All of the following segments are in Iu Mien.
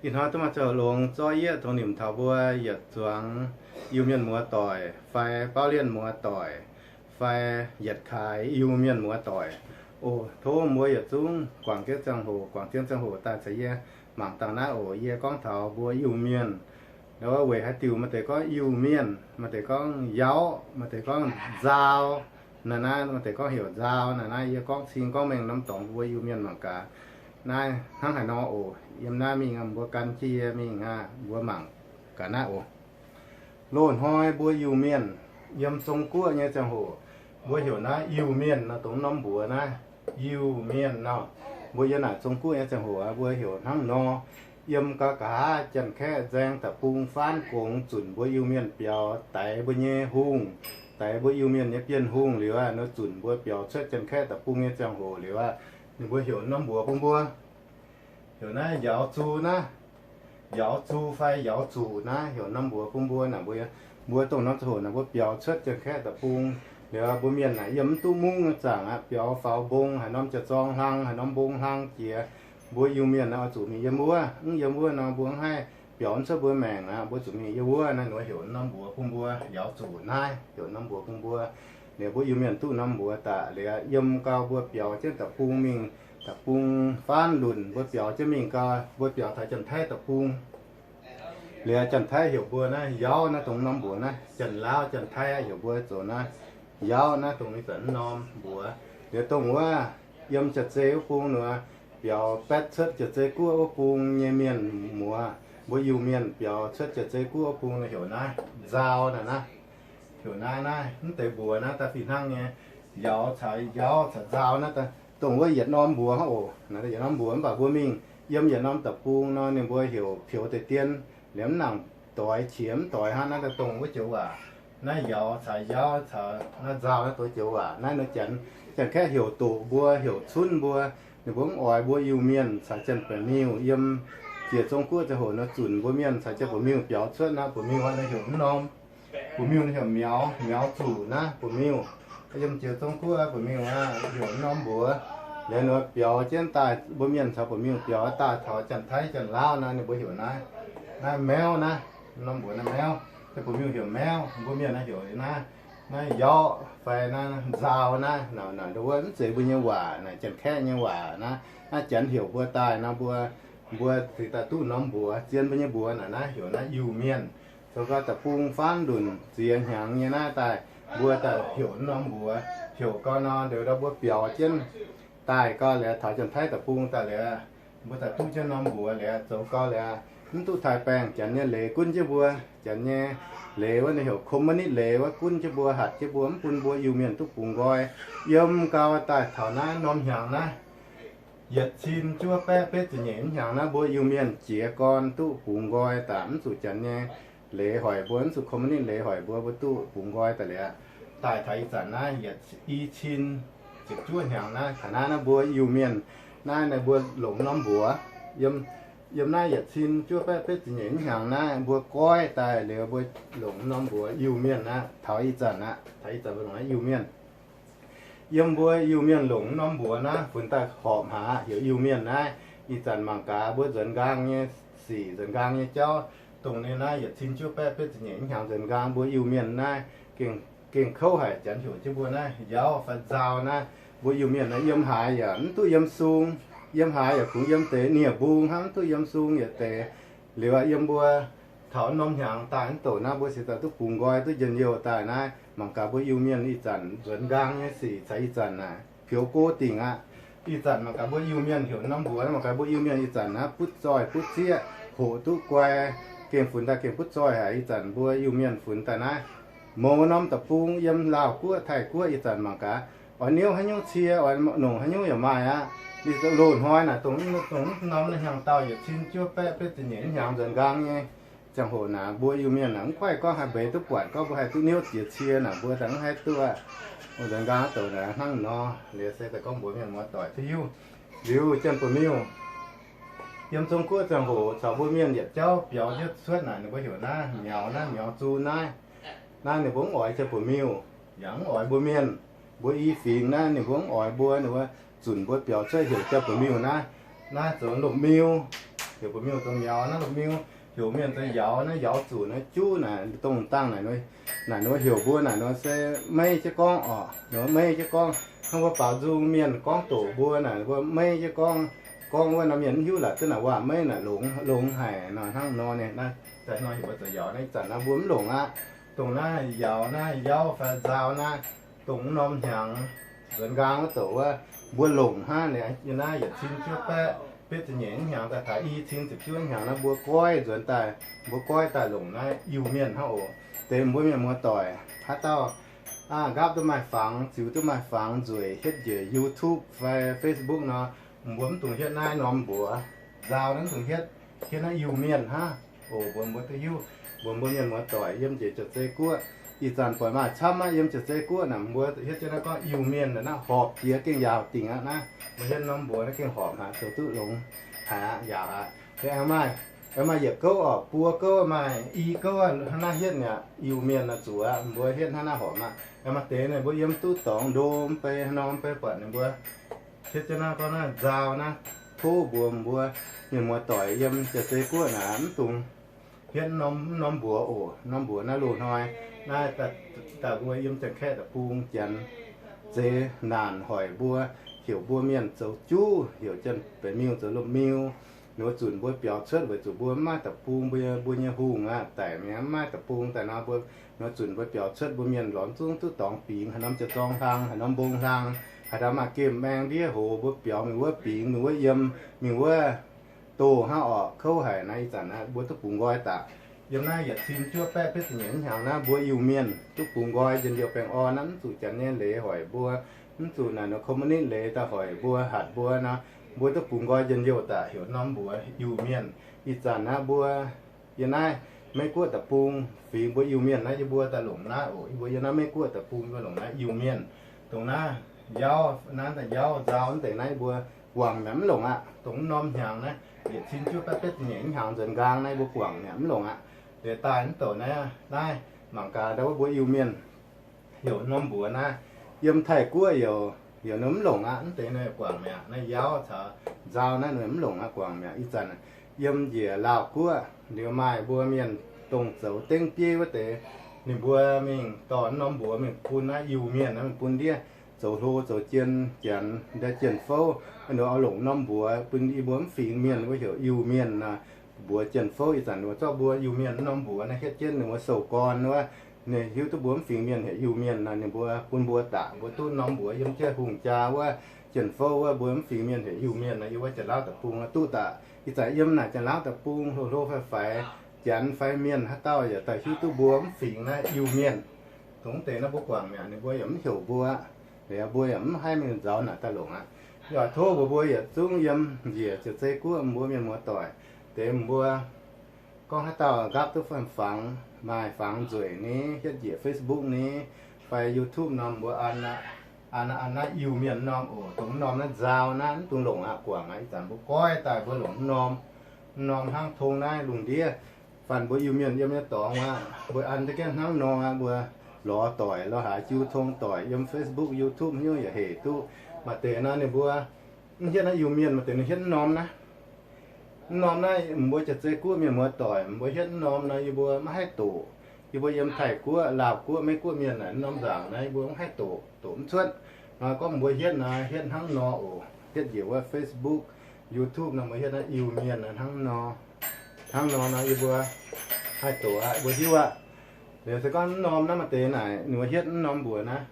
Ih hnoi duqv maaih ziangh hoc longx zorqv yieqv tongx nimc taux mbuo yietc zuangx Iu-Mienh muoz-doic fai Baauv Lienh muoz-doic fai yietc kaaix Iu-Mienh muoz-doic oc. Tov mbuo yietc zungv guangc jienv ziangh hoc, guangc jienv ziangh hoc daaih caux yie mangc dangh naaiv oc. Yie gorngv taux mbuo Iu-Mienh, weic haaix diuc maaih deix gorngv Iu-Mienh, maaih deix gorngv Yauv, maaih deix gorngv Nzau, naaiv naaiv maaih deix gorngv heuc Nzau. Naaiv naaiv yie gorngv cing gorngv mengh norm dorngx mbuo Iu-Mienh mangc gaax naaiv hnangv haaix nor oc. Yiem naaiv mingh mbuo gan jienv yie mingh aqv, mbuo mangc gaax naaiv oc. Loz-hnoi mbuo Iu-Mienh yiem Zong-Guoqv nyei ziangh hoc, mbuo heuc naaiv Iu-Mienh nor, dongh norm mbuox naaiv, Iu-Mienh nor. Mbuo yiem naaic Zong-Guoqv nyei ziangh hoc mbuo heuc hnangv nor. Yiem gau nqa'haav Janx-Kaeqv nzaeng da'bung faanv gongx zunc mbuo Iu-Mienh biaux daix mbuo nyei hungh, daix mbuo Iu-Mienh nyei Bienh Hungh liuz aqv, nor zunc mbuo biaux cuotv Janx-Kaeqv da'bung nyei ziangh hoc liuz aqv, ninh mbuo heuc norm mbuox bun mbuo. Heuc naaiv Njaaux Zu naaiv, Njaaux Zu fai Njaaux Zuqc naaiv heuc norm mbuox bun mbuo naaic. Mbuo, mbuo dongh norm ziangh hoc naaic mbuo biaux cuotv Janx-Kaeqv da'bung liuz, mbuo mienh naaic yiem mv duqv mungv nyei zaangc aqv, biaux faaux mbong haaix norm jiex zorng hlang, haaix norm mbong hlang jiex, mbuo Iu-Mienh naaic oix zuqc mingh yiem wuov. Mv yiem wuov nor mbuo mv haih biaux cuotv mbuo maengc aqv. Mbuo zuqc mingh yiem wuov naaiv, ninh mbuo heuc norm mbuox bun mbuo Njaaux Zuqc naaiv, heuc norm mbuox bun mbuo. Liuz mbuo Iu-Mienh duqv norm mbuox daaih liuz, yiem gau mbuo biaux jienv da'bung mingh, da'bung faanv lunc mbuo biaux jienv mingh gau, mbuo biaux taux Janx-Taiv da'bung liuz, Janx-Taiv heuc mbuo naaiv Yauv naaiv, dongh norm mbuox naaiv. Janx-Laauv Janx-Taiv heuc mbuo zoux naaiv Yauv naaiv, dongh ih zanc norm mbuox. Liuz dongh wuov yiem Jaav-Zei wuov bung nor, biaux baetv cuotv Jaav-Zei Guoqv wuov bung nyei mienh muoz, mbuo Iu-Mienh biaux cuotv Jaav-Zei Guoqv wuov bung nor heuc naaiv Nzau naaiv naaiv. Heuc naaiv, naaiv mv deix mbuox naaiv daaih fih hnangv nyei. Yauv caux, Yauv caux Nzau naaiv dongh wuov yietc norm mbuox hnangv oc. Naaiv yietc norm mbuox mv baac mbuo mingh yiem yietc norm da'bung nor, ninh mbuo heuc peux deix dien, liemh mv nangc doix qiex mv doix hnangv. Naaiv daaih dongh wuov joux waac. Naaiv Yauv caux, Yauv caux naaiv Nzau naaiv dongh joux waac. Naaiv nor Janx, Janx-Kaeqv heuc doqc mbuo, heuc cunv mbuo. Ninh mbuo mv oix mbuo Iu-Mienh caux Janx-Baeqc-Miuh yiem jiex Zong-Guoqv ziangh hoc nor zunc mbuo mienh caux Janx-Baeqc-Miuh biaux cuotv naaiv. Baeqc-Miuh naaiv heuc mv norm, Baeqc-Miuh naaiv heuc Miaux, Miaux Zuqc naaiv Baeqc-Miuh. Yiem jiex Zong-Guoqv Baeqc-Miuh aqv, heuc mv norm mbuox. Liuz ninh mbuo biaux jienv daaih, mbuo mienh caux Baeqc-Miuh biaux daaih taux Janx-Taiv Janx-Laauv naaiv, ninh mbuo heuc naaiv, naaiv Maauv naaiv, norm mbuox naaiv Maauv. Janx-Baeqc-Miuh heuc Maauv, mbuo mienh naaiv heuc naaiv, naaiv Yauv fai naaiv Nzau naaiv. Naaiv, naaiv wuov mv zeiz mbuo nyei waac, naaiv Janx-Kaeqv nyei waac naaiv. Naaiv Janx heuc mbuo daaih nor, mbuo, mbuo ziouc daaih duqv norm mbuox, zien mbuo nyei mbuox naaiv, naaiv heuc naaiv Iu-Mienh. Zoux gau da'bung faanv lunc ziex hnyangx nyei naaiv daaih, mbuo daaih heuc norm mbuox. Heuc gau nor, liuz ndau mbuo biaux jienv daaih gau liuz, taux Janx-Taiv da'bung daaih liuz, mbuo daaih duqv jienv norm mbuox liuz, zoux gau liuz, mv duqv taaih baengh. Janx nyei leiz gunv jienv mbuo, Janx nyei leiz wuov ninh heuc คอมมิวนิสต์ leiz wuov gunv jienv mbuo, hatc jienv mbuo, mv bun mbuo Iu-Mienh duqv bungx nqoi. Yiem gau daaih taux naaiv norm hnyangx naaiv, yietc cin juov baeqv betv ziepc nyeic hnyangx naaiv, mbuo Iu-Mienh jiez gorn duqv bungx nqoi daaih, mv zuqc Janx nyei leiz hoic mbuo, mv zuqc คอมมิวนิสต์ leiz hoic mbuo, mbuo duqv bungx nqoi daaih liuz, daaih taux ih zanc naaiv yietc, i cin ziepc juov hnyangx naaiv, taux naaiv naaiv mbuo Iu-Mienh naaiv, naaiv mbuo longc norm mbuox. Yiem, yiem naaiv yietc cin juov baeqv betv ziepc nyeic hnyangx naaiv mbuo goiv daaih liuz, mbuo longc norm mbuox Iu-Mienh aqv. Taux ih zanc aqv, taux ih zanc mbuo longc naaiv Iu-Mienh. Yiem mbuo Iu-Mienh longc norm mbuox naaiv funx daaih horpc haic heuc Iu-Mienh naaiv. Ih zanc mangc gaax mbuo nzuonx nqaang nyei sic, nzuonx nqaang nyei jauv, dongh ninh naaiv yietc cin juov baeqv betv ziepc nyeic hnyangx nzuonx nqaang mbuo Iu-Mienh naaiv gengh, gengh kouv haic. Janx heuc jienv mbuo naaiv Yauv fai Nzau naaiv. Mbuo Iu-Mienh naaiv yiem haaix yaac mv duqv yiem sung, yiem haaix yaac kungx yiem deix nie-mbung hnangv, mv duqv yiem sung yietc deix. Liuz aqv, yiem mbuo taux norm hnyangx daaih mv douc naaiv, mbuo cingx daaih duqv bungx nqoi, duqv njien-youh daaih naaiv. Mangc gaax mbuo Iu-Mienh ih zanc nzuonx nqaang nyei sic caux ih zanc naaic pieux go dingc aqv. Ih zanc mangc gaax mbuo Iu-Mienh heuc norm mbuox, mangc gaax mbuo Iu-Mienh ih zanc naaiv butv zoih butv zieqv, hoqc duqv guai, gengh funx daaih gengh butv zoih haic. Ih zanc mbuo Iu-Mienh funx daaih naaiv, mouz norm da'bung yiem Laauh Guoqv, Taiv Guoqv, ih zanc mangc gaax oix niouv haaix nyungc cie, oix nongc haaix nyungc yaac maaih aqv. Loz-hnoi naaic dongh, dongh norm hnyangx-daauh yietc cin juov baeqv betv ziepc nyeic hnyangx nzuonx nqaang nyei ziangh hoc naaic, mbuo Iu-Mienh naaic mv haih gorngv haih mbeix duqv buatc, gorngv mbuo haih duqv niouv jiex cie naaic, mbuo daaih mv haih duqv aqv. Nzuonx nqaang douc naaic hnangv nor, liuz se daaih gorngv mbuox mienh muoz-doic duqv hiuv. Liuz Janx-Baeqc-Miuh yiem Zong-Guoqv ziangh hoc caux mbuo mienh yietc jauv biaux jienv cuotv naaic, ninh mbuo heuc naaiv Miaux naaiv, Miaux Zu naaiv. Naaiv ninh mbuo mv oix Janx-Baeqc-Miuh, yaac mv oix mbuo mienh. Mbuo i fingx naaiv ninh mbuo mv oix mbuo, ninh mbuo zunc mbuo biaux cuotv heuc Janx-Baeqc-Miuh naaiv. Naaiv zoux Lomc Miuh, Heuc mbuo miuc zoux miaux naaiv lomh miuc, heuc mienh zoux yauz naaiv yauz zuqc naaiv juv naaic dongh dangh naaic nor, naaic nor heuc mbuo naaic nor se meiv jienv gorngv oc, nor meiv jienv gorngv. Hnangv mbuo baaux nzung mienh gorngv doqc mbuo naaic, mbuo meiv jienv gorngv, gorngv wuov norm mienh mv hiuv laaix duqv naaic waac meiv naaic longx, longx haic nor. Hnangv nor ninh naaiv daaih nor heuc mbuo zoux yauz naaiv ih zanc naaiv mbuo mv longc aqv. Dongh naaiv yauz naaiv, yauz fai nzaaux naaiv, dongh mv norm hnyangx nzuonx nqaang wuov douc wuov, mbuo longc hnangv. Yie naaiv yietc cin juov baeqv betv ziepc nyeic hnyangx daaih taux i cin ziepc juov hnyangx naaiv mbuo goiv nzuonx daaih, mbuo goiv daaih longc naaiv Iu-Mienh hnangv oc. Deix mbuo mienh muoz-doic haaix dauh nqaapv duqv maaih fangx, ziux duqv maaih fangx nzueic hietv njiec YouTube fai Facebook nor, mbuo mv dungx hietv naaiv norm mbuox, nzaaux naaiv mv dungx hietv, hietv naaiv Iu-Mienh hnangv. Oc, mbuox mbuo duqv hiuv, mbuox mbuo mienh muoz-doic yiem njiec Jiex Zei Guoqv. Ih zanc buatc maaih camv aqv, yiem Jiex Zei Guoqv naaic mbuo hietv jienv naaiv gorngv Iu-Mienh naaiv horpc jiex gengh yaauc dingc aqv naaiv. Mbuo hietv norm mbuox naaiv gengh horpc haic, zoux duqv longx haic aqv, yaauc aqv. Aengx maaih, aengx maaih yietc gouv oc, buo gouv, maaih i gouv hnangv naaiv hietv mi'aqv, Iu-Mienh naaiv zuqc aqv. Mbuo hietv hnangv naaiv horpc aqv. Aengx maaih deix naaiv mbuo yiem duqv dorngx ndo mv bei, hnangv nor mv bei buatc ninh mbuo hietv jienv naaiv gorngv naaiv nzaaux naaiv, tov mbuox mbuo mienh muoz-doic yiem Jiex Zei Guoqv naaic mv dungx hietv norm, norm mbuox oc. Norm mbuox naaiv loz-hnoi naaiv daaih mbuo yiem Janx-Kaeqv deic-bung Janx zeix naanc hoic mbuo, heuc mbuo mienh zoux juv, heuc Janx-Baeqc miuc zoux lomh miuc. Nor zunc mbuo biaux cuotv weic zuqc mbuo mv maaih deic-bung, mbuo, mbuo nyei hungh aqv daic mi'aqv, mv maaih deic-bung daaih nor mbuo, nor zunc mbuo biaux cuotv mbuo mienh lorz zungv duqv dorngx bingx, haaix norm jiex zorng hlang, haaix norm mbong hlang, haaix dauh maaih gemh maeng ndiev hoz mbuo biaux mingh wuov bingx, mingh wuov yiem, mingh wuov doh hnangv orqc. Kouv haic naaiv ih zanc naaiv mbuo duqv bungx nqoi daaih. Yiem naaiv yietc cin juov baeqv betv ziepc nyeic hnyangx naaiv mbuo Iu-Mienh duqv bungx nqoi njien-youh baengh orn naaiv, mv zuqc Janx nyei leiz hoic mbuo, mv zuqc naaic nor communist leiz daaih hoic mbuo, hatc mbuo nor, mbuo duqv bungx nqoi njien-youh daaih heuc norm mbuox Iu-Mienh. Ih zanc naaiv mbuo yiem naaiv Meiv Guoqv deic-bung fingx mbuo Iu-Mienh naaiv yie mbuo daaih longc naaiv oc. Yie mbuo yiem naaiv Meiv Guoqv deic-bung yie mbuo longc naaiv Iu-Mienh. Dongh naaiv Yauv, naaiv daaih Yauv, Nzau, naaiv deix naaiv yie mbuo guangc mi'aqv, mv longc aqv. Dongh mv norm hnyangx naaiv, yietc cin juov baeqv betv ziepc nyeic hnyangx nzuonx nqaang naaiv yie mbuo guangc mi'aqv, mv longc aqv. Liuz daaih mv douc naaiv, naaiv mangc gaax ndau wuov mbuo Iu-Mienh heuc norm mbuox naaiv, yiem Taiv-Guoqv youc, youc ninh mv longc aqv. Mv deix ninh guangc mi'aqv. Naaiv Yauv caux Nzau naaiv ninh mv longc aqv, guangc mi'aqv. Ih zanc yiem njiec Laauh Guoqv liuz maaih mbuo mienh dongh zoux dengv bieiv wuov deix, ninh mbuo mingh dorh norm mbuox mingh bun naaiv Iu-Mienh naaiv, mingh bun ndiev zoux hlo zoux jien, Janx ndau jien-fouv, ninh mbuo oix longc norm mbuox bun yie mbuo mv fingx mienh wuov heuc Iu-Mienh nor, mbuox jien-fouv. Ih zanc ninh mbuo zorqv mbuo Iu-Mienh norm mbuox naaiv hietv jienv ninh mbuo sou-gorn wuov, ninh hiuv duqv mbuo mv fingx mienh heuc Iu-Mienh nor, ninh mbuo bun mbuo daaih, mbuo duqv norm mbuox yiem jienv hungh jaa wuov, jien-fouv wuov, mbuo mv fingx mienh heuc Iu-Mienh nor, yiem wuov Janx-Lauv deic-bung duqv daaih. Ih zanc yiem naaic Janx-Lauv deic-bung hlo hlo fai faix, Janx fai mienh haaix dauh yaac daaih hiuv duqv mbuo mv fingx naaiv Iu-Mienh. Dongh deix naaiv mbuo guangc mi'aqv, ninh mbuo yaac mv heuc mbuo, liuz mbuo yaac mv haih mingh nzaaux naaic daaih longc aqv. Yaac tov mbuox mbuo yietc zungv yiem njiec Jiex Zei Guoqv mbuo mienh muoz-doic, deix mbuo gorngv haaix dauh nqaapv duqv fangx, maaih fangx nzueic ni, hietv njiec Facebook ni, fai YouTube norm mbuo an, an, an naaiv Iu-Mienh norm oc. Dongh norm naaiv Nzau naaiv mv dungx longc aqv, guangc aqv. Ih zanc mbuo goiv daaih mbuo longc norm, norm hnangv tong naaiv lungh ndiev. Fanh mbuo Iu-Mienh yiem nyei dorngx aqv, mbuo an za'gengh hnangv nor aqv, mbuo lorz doic, lorz haaix jiu tong doic yiem Facebook, YouTube hnyouv yaac hec duqv. Maaih deix nor ninh mbuo mv hietv naaiv Iu-Mienh, maaih deix ninh hietv mv norm naaiv. Mv norm naaiv mbuo Jiex Zei Guoqv mienh muoz-doic, mbuo hietv mv norm nor yie mbuo maiv haih doqc. Yie mbuo yiem Taiv-Guoqv, Laauh Guoqv, Meiv Guoqv mienh naaic, mv norm nzaangc naaiv yie mbuo mv haih doqc, doqc mv cuotv. Nor gorngv mbuo hietv naaiv, hietv hnangv nor oc. Hietv njiec wuov Facebook, YouTube nor mbuo hietv naaiv Iu-Mienh naaiv hnangv nor. Hnangv nor nor yie mbuo haih doqc aqv, mbuo hiuv aqv. Liuz se gorngv mv norm naaiv maaih deix naaic ninh mbuo hietv mv norm mbuox naaiv,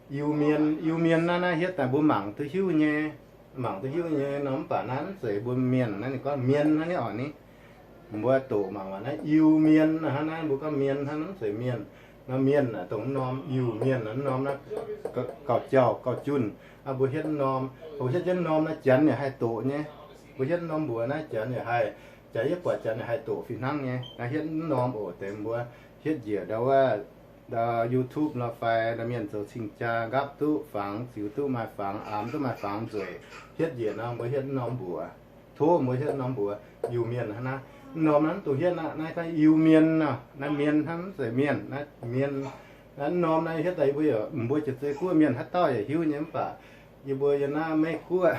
Iu-Mienh, Iu-Mienh naaiv, naaiv hietv daaih mbuo mangc duqv hiuv nyei, mangc duqv hiuv nyei nor, mv baac naaiv mv zeiz mbuo mienh naaiv, ninh gorngv mienh hnangv nyei orqc ni. Mbuo doqc mangc waac naaiv Iu-Mienh hnangv naaiv, mbuo gorngv mienh hnangv, mv zeiz mienh. Nor mienh aeqv, dongh mv norm Iu-Mienh naaiv, mv norm naaiv gauh jauh gauh junh. Mbuo hietv mv norm, mbuo hietv jienv norm naaiv Janx yaac haih doqc nyei. Mbuo hietv mv norm mbuox naaiv Janx yaac haih, Janx yaac buatc Janx yaac haih doqc fih hnangv nyei. Naaiv hietv mv norm oc, deix mbuo hietv njiec ndau wuov, ndau YouTube nor fai ndau mienh zoux cing-jaa nqaapv duqv fangx, ziux duqv maaih fangx, aamx duqv maaih fangx nzueic, hietv njiec nor mbuo hietv mv norm mbuox. Tov mbuo hietv mv norm mbuox Iu-Mienh hnangv naaiv. Mv norm naaiv mv dungx hietv aqv, naaiv gorngv Iu-Mienh nor, naaiv mienh hnangv, mv zeiz mienh, naaiv mienh. Naaiv mv norm naaiv hietv daaih yie mbuo yaac, mbuo Jiex Zei Guoqv mienh haaix dauh yaac hiuv nyei, mv baac yie mbuo yiem naaiv Meiv Guoqv,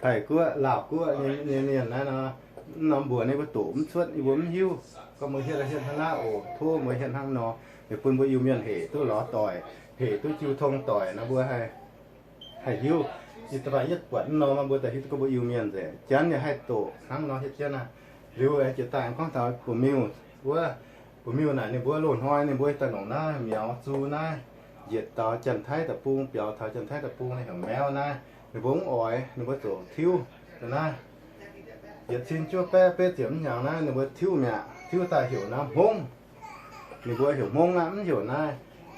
Taiv Guoqv, Laauh Guoqv nyei mienh naaiv nor, Mv norm mbuox ninh mbuo doqc mv cuotv, yie mbuo mv hiuv. Gorngv mbuo hietv hietv hnangv naaiv oc, tov mbuo hietv hnangv nor, ninh bun mbuo Iu-Mienh hec duqv lorz doic, hec duqv jiu tong doic nor, mbuo haih haih hiuv. Yie da'faanh yietv buatc mv norm mbuo daaih hiuv duqv gorngv mbuo Iu-Mienh nzengc. Janx yaac haih doqc hnangv nor hietv jienv naaiv. Liuz jiex daaih gorngv taux bu miuh wuov, bu miuh naaic ninh mbuo loz hnoi ninh mbuo daaih longc naaiv miaux zu naaiv, njiec taux Janx-Taiv deic-bung, biaux taux Janx-Taiv deic-bung naaiv heuc แมว naaiv, ninh mbuo mv oix, ninh mbuo zoux tiuv naaiv. Yietc cin juov baeqv betv ziepc mv hnyangx naaiv ninh mbuo tiuv mi'aqv, tiuv daaih heuc naaiv hmongv. Ninh mbuo heuc hmongv aqv, mv heuc naaiv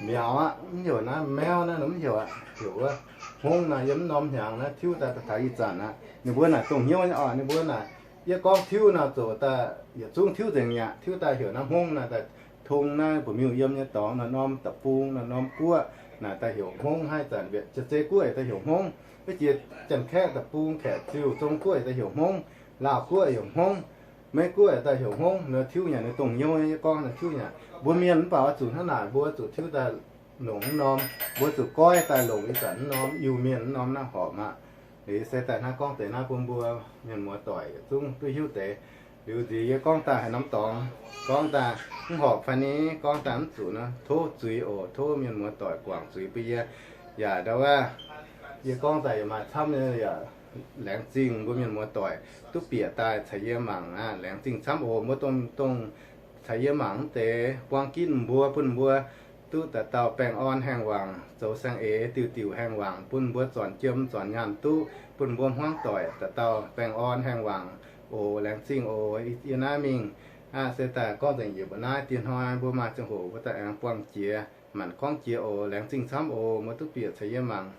miaux aqv, mv heuc naaiv แมว naaiv, ninh mv heuc aqv, heuc wuov hmongv naaiv. Yiem mv norm hnyangx naaiv tiuv daaih taux ih zanc aqv. Ninh mbuo naaic dongh hnyouv nyei oc. Ninh mbuo naaic, yie gorngv tiuv naaic zoux daaih yietc zungv tiuv nzengc mi'aqv. Tiuv daaih heuc naaiv hmongv naaic, daaih tong naaiv bu miuh yiem nyei dorngx, naaiv norm deic-bung, naaiv norm guoqv naaic daaih heuc hmongv. Naaiv zanc mbietc jiex zei guoqv yaac daaih heuc hmongv. Wuov jiex Janx-Kaeqv deic-bung, Kaeqv, Ziuh, Zong guoqv yaac daaih heuc hmongv. Laauh guoqv yaac heuc hmongv. Meiv guoqv yaac daaih heuc hmongv. Naaiv tiuv nyanc, ninh dongh hnyouv nyei. Yie gorngv naaiv tiuv nyanc, mbuo mienh mv baac oix zuqc hnangv naaic, mbuo zuqc tiuv daaih longc mv norm, mbuo zuqc goiv daaih longc ih zanc mv norm Iu-Mienh mv norm naaiv horpc aqv. Liuz se daaih naaiv gorngv deix naaiv bun mbuo mienh muoz doic yietc zungv duqv hiuv deix. Liuz nziex yie gorngv daaih haaix norm dorngx, gorngv daaih mv horpc fai ni, gorngv daaih mv zuqc nor, tov zuiz oc. Tov mienh muoz doic guangc zuiz bun yie. Yaac ndau wuov, yie gorngv daaih yaac maaih camv nyei, yaac laengz zingh mbuo mienh muoz doic duqv bieqc daaih caux yie mangc aqv. Laengz zingh camv oc. Mbuo dongh, dongh caux yie mangc mv deix buang ginv mbuo, bun mbuo duqv dauh dauh baengh orn haengh wangc, zoux saeng-eix diuc diuc haengh wangc, bun mbuo zornc jiem zornc nyaanh duqv, bun mbuo hmuangv doic dauh dauh baengh orn haengh wangc oc. Laengz zingh oc. Yie naaiv mingh aqv, se daaih gorngv nzengc yietc mbuo naaiv. Diex hnoi mbuo maaih ziangh hoc mbuo daaih aengx buangh jiex, manc gorngv jiex oc. Laengz zingh camv oc. Mbuo duqv bieqc caux yie mangc.